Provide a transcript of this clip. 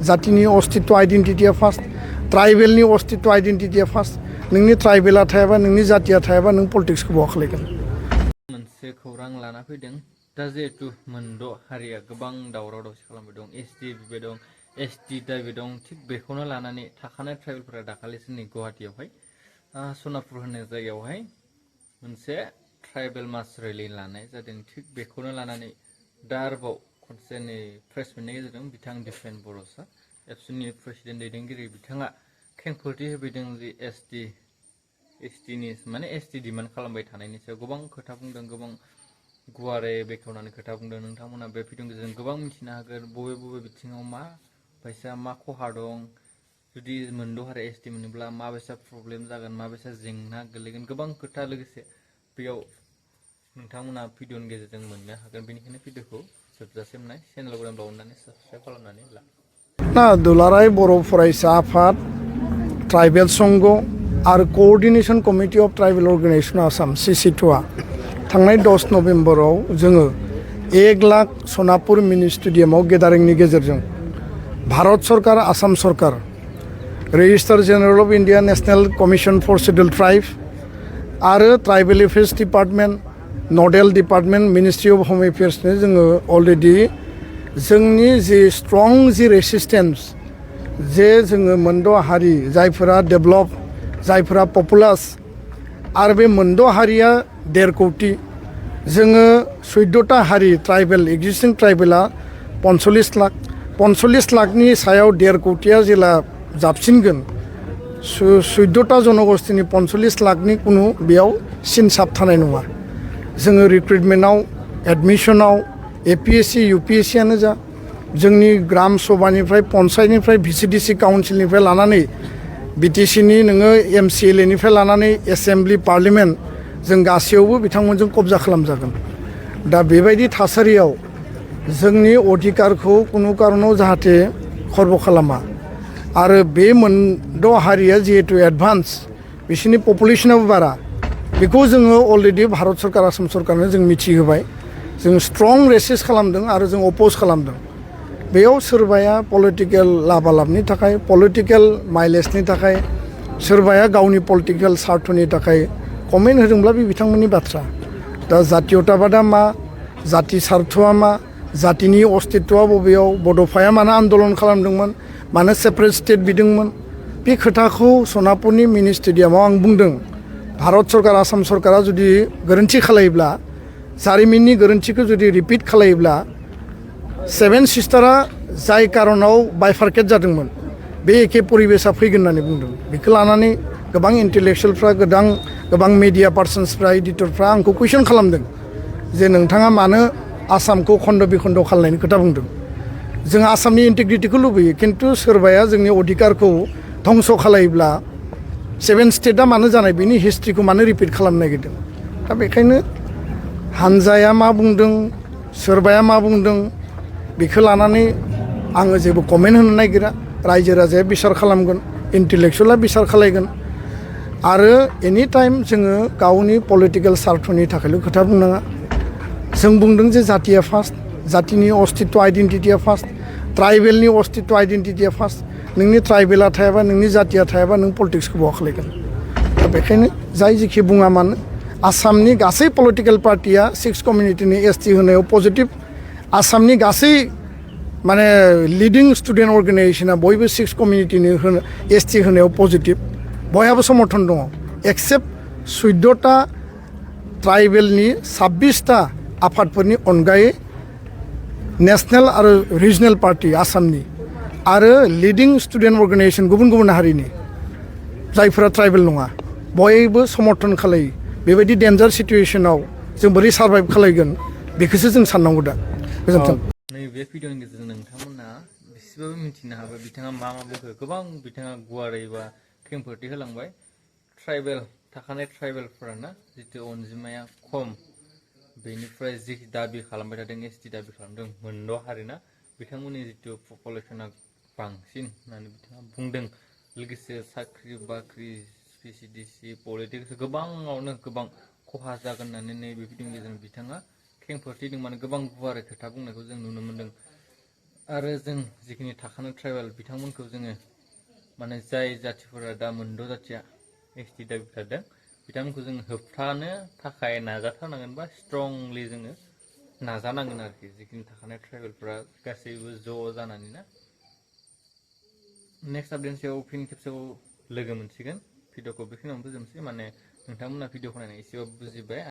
जातिनि अस्तित्व आइडेन्टिटिया फार्स्ट ट्राइबेलनि अस्तित्व आइडेन्टिटिया फार्स्ट नोंनि ट्राइबेला थायाबा नोंनि जातिया थायाबा नों पलिटिक्सखौ बहा खालायगोन मोनसे खौरां लाना फैदों दा जिहेतु मोनद' हारिया गोबां दावराव दावसि खालामबाय दं एसटि बिबाय दं एसटि दाबि दं थिग बेखौनो लानानै थाखानाय ट्राइबेलफोरा दाखालिसो नै गुवाहाटियावहाय सनापुर होननाय जायगायावहाय मोनसे ट्राइबेल मास रेलि लानाय जादों थिग बेखौनो लानानै दा आरोबाव खनसे नै प्रेस मिटनि गेजेरजों बिथां दिपेन बर' सार एबसुनि प्रेसिडेन्ट दैदेनगिरि बिथाङा खेंफोरथि होफैदों जि एसटिनि माने एसटि डिमान्ड खालामबाय थानायनि सायाव गोबां खोथा बुंदों गोबां गुवारै बेखेवनानै खोथा बुंदों नोंथांमोना बे भिडिअनि गेजेरजों गोबां मिथिनो हागोन बबे बबे बिथिङाव मा बायसा मा खहा दं जुदि मोनद' हारि एसटि मोनोब्ला माबायसा प्रब्लेम जागोन माबायसा जेंना गोलैगोन गोबां खोथा लोगोसे बेयाव नोंथांमोना भिडिअनि गेजेरजों मोननो हागोन बेनिखायनो भिडिअखौ जोबजासिम नाय चेनेलखौ अननानै साबस्क्राइब खालामनानै ला दुलाराय बर' फरायसा आफाद ट्राइबेल संघ आरो coordination committee of tribal organisation Assam CC2आ थांनाय 10 नभेम्बराव जोङो 1 लाख सनापुर मिनि स्टेडियामाव गेदारिंनि गेजेरजों भारत सरकार आसाम सरकार registrar general of India national commission for scheduled tribe आरो tribal affairs department nodal department ministry of home एफेयार्सनो जोङो अलरेडि जोंनि जि स्ट्रं जि रेसिस्टेन्स जे जोङो मोनद' हारि जायफोरा डेभलप जायफोरा पपुलास आरो बे मोनद' हारिया 1.5 कोटि जोङो 14टा हारि ट्राइबेल एक्जिस्टिं ट्राइबेला 45 लाखनि सायाव 1.5 कोटिया जेला जाबसिनगोन 14टा जनगोष्ठीनि 45 लाखनि कुनु बेयाव सिनसाब थानाय नङा जोङो रिक्रुटमेन्टआव एडमिसनाव APSC UPSC आनो जा जोंनि ग्राम सभानिफ्राय पन्सायतनिफ्राय VCDC काउन्सिलनिफ्राय लानानै BTCनि नोङो MCLAनिफ्राय लानानै एसेम्ब्लि पार्लियामेन्ट जों गासैयावबो बिथांमोनजों कब्जा खालामजागोन दा बेबायदि थासारियाव जोंनि अधिकारखौ कुनु कारनाव जाहाथे खर्ब खालामा आरो बे मोनद' हारिया जिहेतु एडभान्स बिसोरनि पपुलेसनाबो बारा बेखौ जोङो अलरेडि भारत सरकार आसाम सरकारनो जों मिथिहोबाय जों स्ट्रं रेसिस्ट खालामदों आरो जों अपोज खालामदों बेयाव सोरबाया पलिटिकेल लाबालाबनि थाखाय पलिटिकेल माइलेजनि थाखाय सोरबाया गावनि पलिटिकेल सार्थनि थाखाय कमेन्ट होदोंब्ला बे बिथांमोननि बाथ्रा दा जातीयताबादा मा जाति सार्थआ मा जातिनि अस्तित्वआ बबेयाव बड'फाया मानो आन्दलन खालामदोंमोन मानो सेपारेट स्टेट बिदोंमोन बे खोथाखौ सनापुरनि मिनि स्टेडियामाव आं बुंदों भारत सरकार आसाम सरकारा जुदि गोरोन्थि खालायोब्ला जारिमिननि गोरोन्थिखौ जुदि रिपिट खालायोब्ला 7 सिस्टारा जाय कारनाव बाइफार्केट जादोंमोन बे एखे परिबेसा फैगोन होननानै बुंदों बेखौ लानानै गोबां इन्टेलेक्सुयेलफ्रा गोबां मिडिया पार्सन्सफ्रा एडिटरफ्रा आंखौ कुइसन खालामदों जे नोंथाङा मानो आसामखौ खन्द बिखन्द खालामनायनि खोथा बुंदों जों आसामनि इन्टिग्रिटिखौ लुबैयो खिन्थु सोरबाया जोंनि अधिकारखौ धंस खालायोब्ला 7 स्टेटआ मानो जानाय बेनि हिस्ट्रिखौ मानो रिपिट खालामनो नागिरदों दा बेखायनो हानजाया मा बुंदों सोरबाया मा बुंदों बेखौ लानानै आङो जेबो कमेन्ट होनो नागिरा रायजो राजाया बिसार खालामगोन इन्टेलेक्सुयेला बिसार खालायगोन आरो एनि टाइम जोङो गावनि पलिटिकेल सार्थनि थाखायल' खोथा बुंनाङा जों बुंदों जे जातिया फार्स्ट जातिनि अस्तित्व आइडेन्टिटिया फार्स्ट ट्राइबेलनि अस्तित्व आइडेन्टिटिया फार्स्ट नोंनि ट्राइबेला थायाबा नोंनि जातिया थायाबा नों पलिटिक्सखौ बहा खालायगोन दा बेखायनो जाय जेखि बुङा मानो आसामनि गासै पलिटिकेल पार्टिया 6 कमिउनिटिनि ST होनायाव पजिटिभ आसामनि गासै माने लिडिं स्टुडेन्ट अर्गेनाइजेसना बयबो 6 कमिउनिटिनि ST होनायाव पजिटिभ बयहाबो समर्थन दङ एक्सेप्ट 14टा ट्राइबेलनि 26टा आफादफोरनि अनगायै नेशनेल आरो रिजनेल पार्टि आसामनि आरो लिडिं स्टुडेन्ट अर्गेनाइजेसन गुबुन हारिनि जायफोरा ट्राइबेल नङा बयबो समर्थन खालायो बेबायदि डेन्जार सिचुएशनाव जों बोरै सार्भाइभ खालायगोन बेखौसो जों साननांगौ दा गोजोन्थों नैबे भिडिअनि गेजेरजों नोंथांमोना एसेबाबो मिथिनो हाबाय बिथाङा मा बुंखो गोबां बिथाङा गुवारै बा खेंफोरथि होलांबाय ट्राइबेल थाखानाय ट्राइबेलफोराना जितु अनजिमाया खम बेनिफ्राय जि दाबि खालामबाय थादों ST दाबि खालामदों मोनद' हारिना बिथांमोननि जितु पपुलेसना बांसिन होननानै बिथाङा बुंदों लोगोसे साख्रि बाख्रि VCDC पलिटिक्स गोबाङावनो गोबां खहा जागोन होननानै नैबे भिडिअनि गेजेरजों बिथाङा खेंफोरथिदों माने गोबां गुवारै खोथा बुंनायखौ जों नुनो मोन्दों आरो जों जिखिनि थाखानाय ट्राइबेल बिथांमोनखौ जोङो माने जाय जाथिफोरा दा मोनद' जाथिया एसटि दाबि थादों बिथांमोनखौ जों होबथानो थाखाय नाजाथारनांगोन बा स्ट्रंलि जोङो नाजानांगोन आरोखि जिखिनि थाखानाय ट्राइबेलफोरा गासैबो ज' जानानै ना नेक्स्ट आपडेटनि सायाव फिन खेबसेबाव लोगो मोनसिगोन भिडिअखौ बेखिनियावनो फोजोबनोसै माने नोंथांमोना भिडिअखौ नायनानै एसेबाबो बुजिबाय